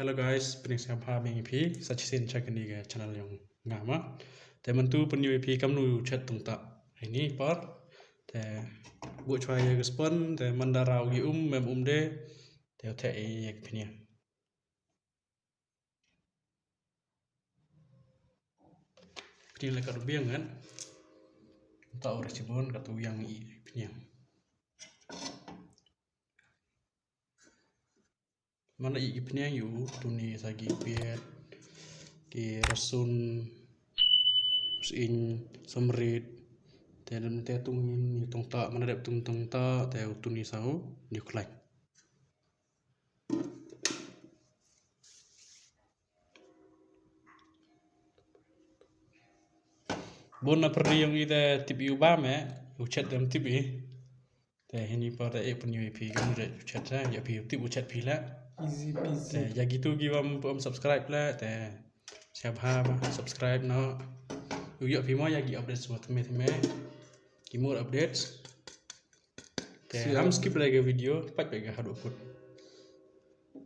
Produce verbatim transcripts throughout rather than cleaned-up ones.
Hello guys, pynïaid sngewbha biang ïa phi sa shisien sha kane ka channel jong nga ma. Te mynta pynïaid ïa phi kamnu u chet tungta. Ini por. Te buh chwa ïa ka spon, te manda raw ki um, mem um de. Te u theh ïa ka phniang. Phniang la ka rubiang kan. Tau ra chibun ka tu yang i phniang. Mana i ki phniang ïa u tuni sa ki piat, ki rasun, sying, samrit. Te dang te tung in ïa tungta, mana dep tung tungta te u tuni sa u ïa u khlaiñ. Bun na pyrdi jong i te tip ïa u bam eh, u chet dem tip i. Te hini por te e pynïaid ïa phi kam u chet sa, ïa phi u tip u chet phi la. Easy peasy. Te ïa kitu ki bam bam subscribe la te sngewbha ba subscribe noh. U ïoh phi mo ïa ki updates ba thymme thymme. Ki more updates. Te ham skip la ka video, pat ba ka haduh kut.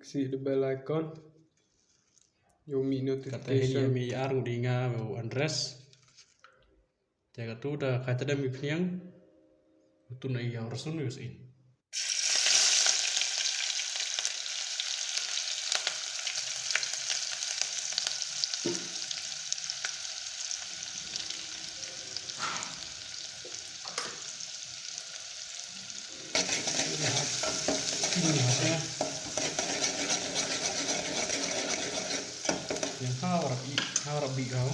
Ksi the bell icon. Ïoh mih notification. Kata hini mi ar ngu di nga u Andres. Te katu da ka tadam ki phniang. Utun ai ïa rasun ïa sying. Yang ha warap i, ha warap bi kau.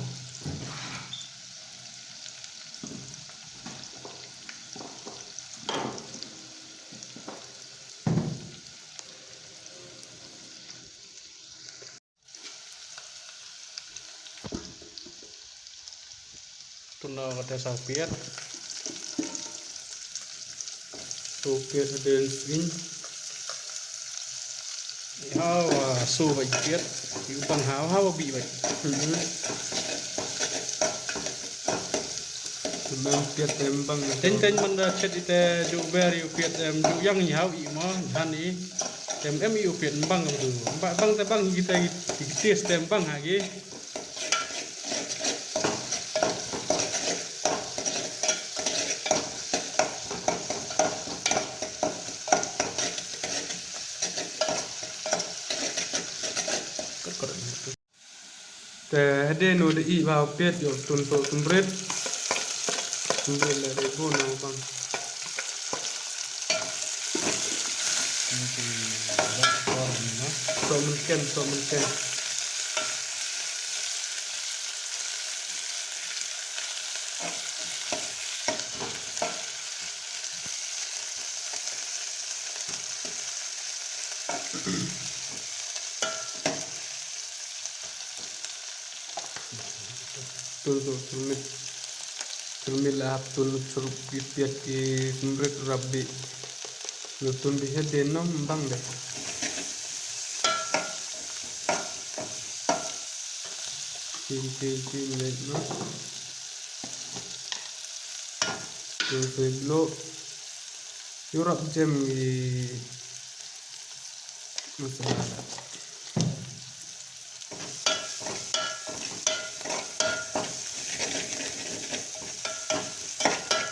Tuna kata saw piat. Saw piat hadien sying. Hawa saw bai piat. Yu pang hawa hawa bi bai. Mhm. Tembang piat tembang. Teng teng manda chet ite ju ber yu piat em ju yang i haw i mo han i. Tem em i u piat mbang ka tu. Mbang bang te bang kita ki tis tem bang ha ki. Te hadien u da i ba u piat ïoh tun to tun rit. Tun rit la dei bun na bang. Soh mynken, soh mynken. Tun to tun mit. Tun mit la hap tun surup ki piat ki tun rit rap bi. Lu tun bi hadien nom bang de. Tin tin tin lek no. Tun to blo. Yu rap jem i masala.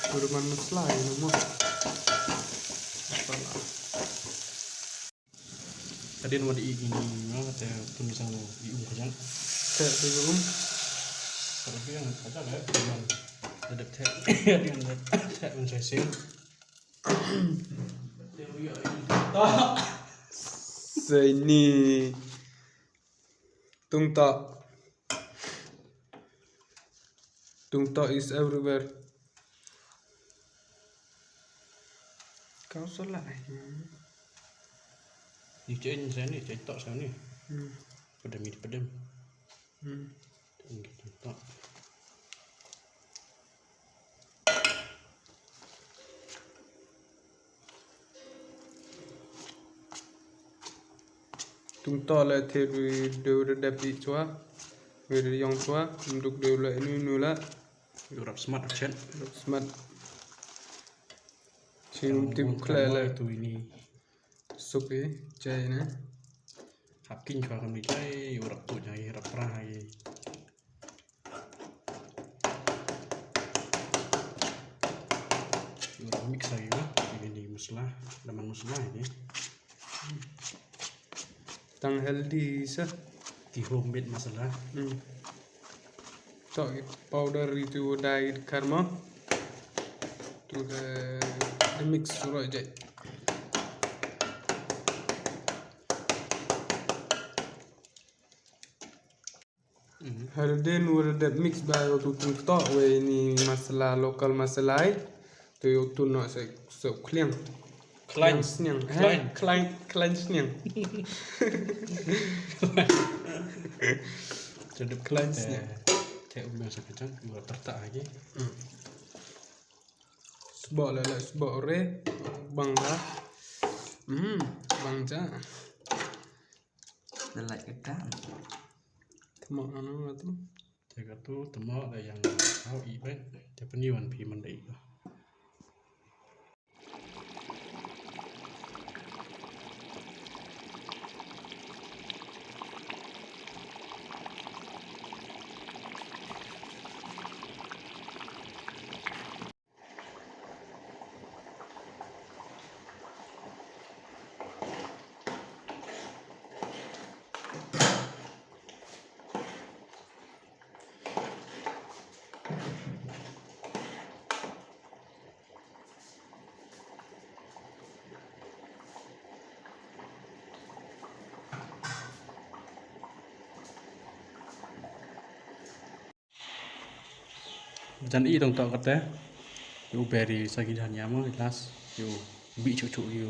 Kurman masala ino mo. Masala. Hadien wat i ini no te tun sang i um kajang. Te tu um. Tapi yang kajang ya, yang ada te, yang ada te, yang saya sing. Sa ini tungta. Tungta is everywhere. Kau salah. Ni cek ni saya ni, cek tok saya ni. Hmm. Pedem ni pedem. Hmm. Tungta. Tungta la thir wi deu da dep i chwa. Wi da yong chwa. Mduk deu la inu inu la. Yu rap smat chet. Rap smat. Chim tip khle la. Tu ini. Suk i chai na. Hap king ka kami kai, yu rap tu jai, rap pra hai. Yu rap mix lagi ba. Ini masala, lemon masala ini. Tang healthy sa. Ki homemade masala. Hmm. To, powder itu dai karma. Tu the, the mix surah je. Herde nur de mix ba yo tu tung to we ni masala, local masala ai. Tu yo tu no se, se kliang. Klein. Sniang. Klein. Klein, klein sniang. Jadi klein sniang. Te umbe sa kacang, gua tertak lagi. Hmm. Sbok lele, sbok re, bang dah. Hmm, bang ja. Lelai ke kan. Temo ano tu. Te ka tu temo da yang au i bai. Te peni wan pi man dei. Jan i dong tok kate. Yu beri sagi jan yamo ilas. Yu bi chuchu yu.